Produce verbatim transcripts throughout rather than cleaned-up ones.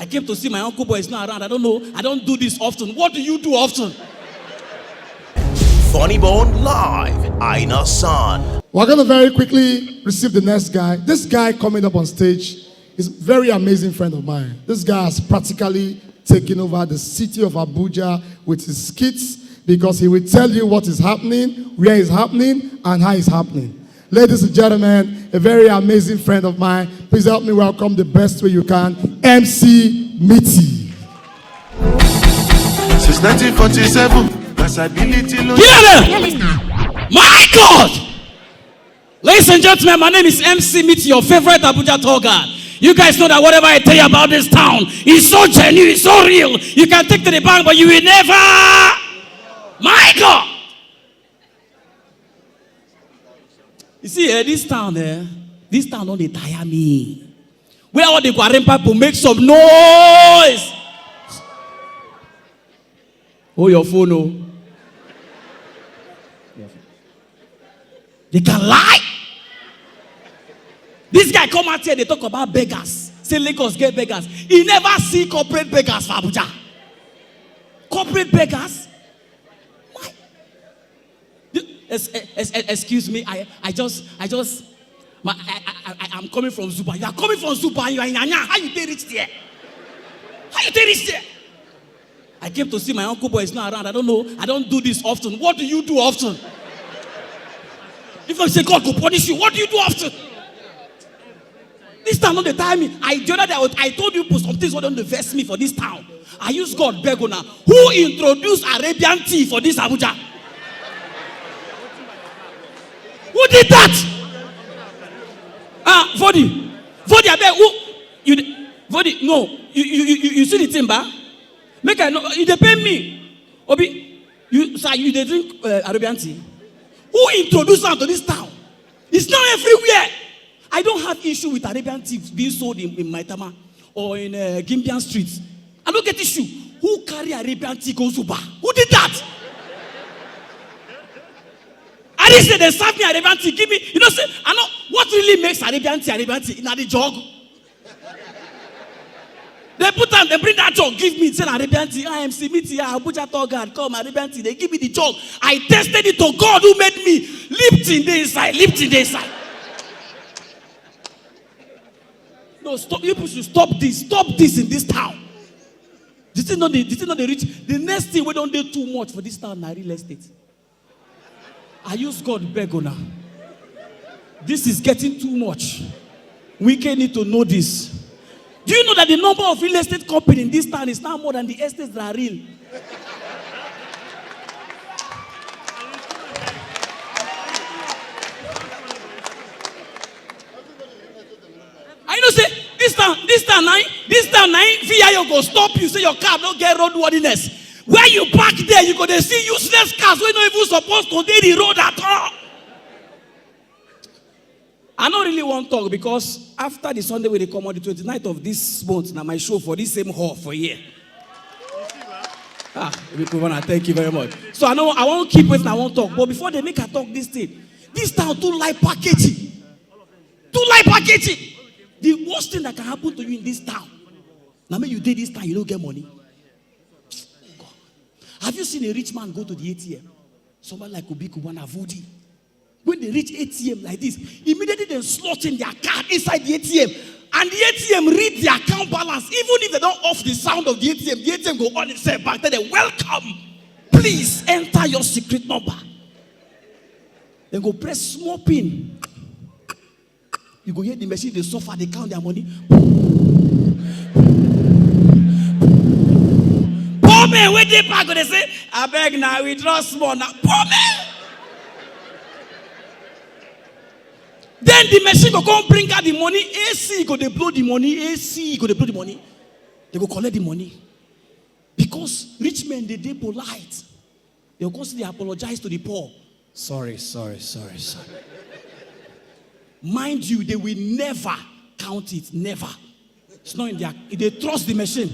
I came to see my uncle, but he's not around. I don't know. I don't do this often. What do you do often? Funny Bone Live, Aina San. We're going to very quickly receive the next guy. This guy coming up on stage is a very amazing friend of mine. This guy has practically taken over the city of Abuja with his skits because he will tell you what is happening, where it's happening, and how it's happening. Ladies and gentlemen, a very amazing friend of mine. Please help me welcome the best way you can, M C Mitty. Since nineteen forty-seven, versatility lo. Kí ló dé? My God! Ladies and gentlemen, my name is M C Mitty, your favorite Abuja tour guide. You guys know that whatever I tell you about this town is so genuine, it's so real. You can take to the bank, but you will never. My God! You see, eh, this town, eh, this town don dey tire me. Where all the Gwarin people make some noise? Oh, your phone, oh. They can lie. This guy come out here, they talk about beggars. Say Lagos get beggars. He never see corporate beggars for Abuja. Corporate beggars? Why? Excuse me, I, I just, I just, my, I, I, I, I'm coming from Zuba. You are coming from Zuba and you are in Anya. How you take reach there? How you take reach there? I came to see my uncle, but he's not around. I don't know. I don't do this often. What do you do often? If I say God go punish you, what do you do often? This town no dey tire me. I the other day I, was- I told you people some things wey don dey vex me for this town. I use God beg una. Who introduced Arabian tea for this Abuja? Who did that? Ah, Vodi, Vodi, abeg, who you? Dey- Vodi, no, you you you you see the thing, ba? Make I know. You dey pay me, Obi. You sir, you dey drink uh, Arabian tea? Who introduced am to this town? It's now everywhere. I don't have issue with Arabian tea being sold in, in Maitama or in uh, Gimbian Street. I don't get issue. Who carry Arabian tea go Zuba? Who did that? I didn't say they serve me Arabian tea. Give me, you know, say, I know what really makes Arabian tea Arabian tea. Now the jog. They put am, they bring that jug, give me, say na Arabian tea, I M C meeting, ah, Abuja tour guard, come, Arabian tea, they give me the jug. I tested it to God who made me. Lipton dey inside, Lipton dey inside. No, stop, you people should stop this, stop this in this town. The thing no dey, the thing no dey reach, the next thing wey don dey too much for this town na real estate. I use God beg una. This is getting too much. Wike need to know this. Do you know that the number of real estate company in this town is now more than the estates that are real? I know say this town, this town, na this town, na V I O go stop you. Say your car no get roadworthiness. Where you park there, you go dey see useless cars wey no even suppose to dey the road at all. I no really wan talk because after the Sunday wey dey come on the twenty-ninth of this month, na my show for this same hall for here. Ah, people wanna thank you very much. So I know I won't keep waiting. I won't talk. But before they make I talk this thing, this town too like packaging. Too like packaging. The worst thing that can happen to you in this town. Now, make you dey this town, you don't get money. Have you seen a rich man go to the A T M? Somebody like Obi Kubana Vodi. When they reach A T M like this, immediately they slot in their card inside the A T M. And the A T M read the account balance. Even if they don't off the sound of the A T M, the A T M go on itself back. Then they welcome. Please enter your secret number. Then go press small pin. You go hear the machine, they suffer, they count their money. Poor men wey dey back go dey say, "Abeg na withdraw small na." Poor men. Then the machine go come bring out the money. A C go dey blow the money. A C go dey blow the money. They go collect the money. Because rich men, they dey polite. They go come say they apologize to the poor. Sorry, sorry, sorry, sorry. Mind you, they will never count it. Never. It's not in their. They trust the machine.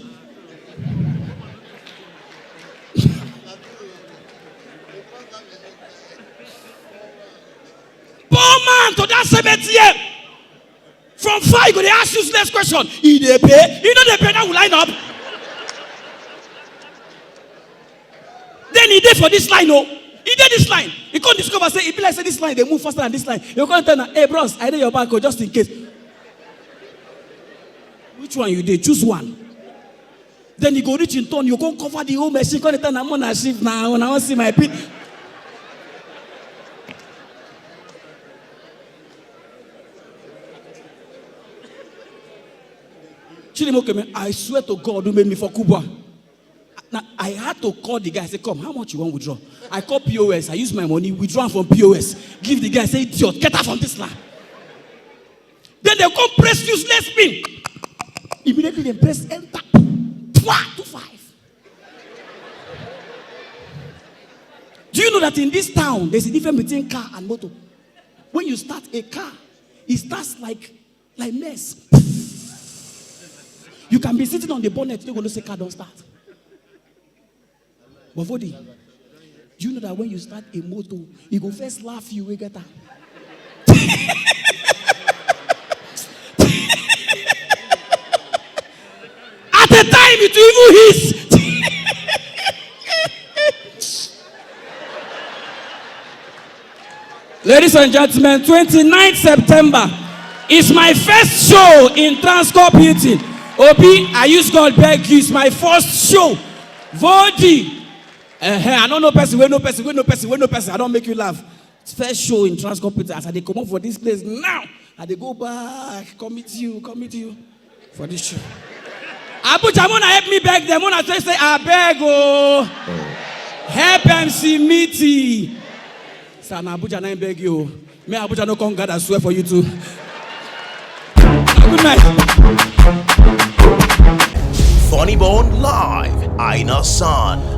Poor man to that same A T M. Why you go dey ask useless question? E dey pay? E no dey pay, now we line up. Then e dey for this line o. E dey this line. E come discover say e be like say this line dey move faster than this line. You come tell am, "Hey bros, I dey your back o, just in case." Which one you dey? Choose one. Then e go reach in turn, you come cover the whole machine, come dey tell am, "Una shift na, una wan see my pin." Chidimokeme, I swear to God who made me for Kubwa. Now, I had to call the guy, say, "Come, how much you wan withdraw?" I call P O S, I use my money, withdraw from P O S, give the guy, say, "Idiot, get out from this line." Then they come press useless pin. Immediately they press enter. Twa, two five. Do you know that in this town, there's a difference between car and motor? When you start a car, it starts like, like mess. You can be sitting on the bonnet, you go know say car don start. But Vodi, do you know that when you start a motor, e go first laugh you, wey get am. At a time, it will even hiss. Ladies and gentlemen, twenty-ninth September is my first show in Transcorp Hilton. Obi, I use God beg you, it's my first show. Vodi. Uh-huh. I don't know person, we know person, we know person, we know person. I don't make you laugh. It's first show in Transcorp Hilton. As I dey comot for this place now, I dey go back, come meet you, come meet you for this show. Abuja, wanna help me beg them, wanna say, say, "I beg, oh, help M C Mitty." Sir, na Abuja, na him beg you. Me, Abuja, no come gather, swear for you too. Good night. Funny Bone Live, Aina San.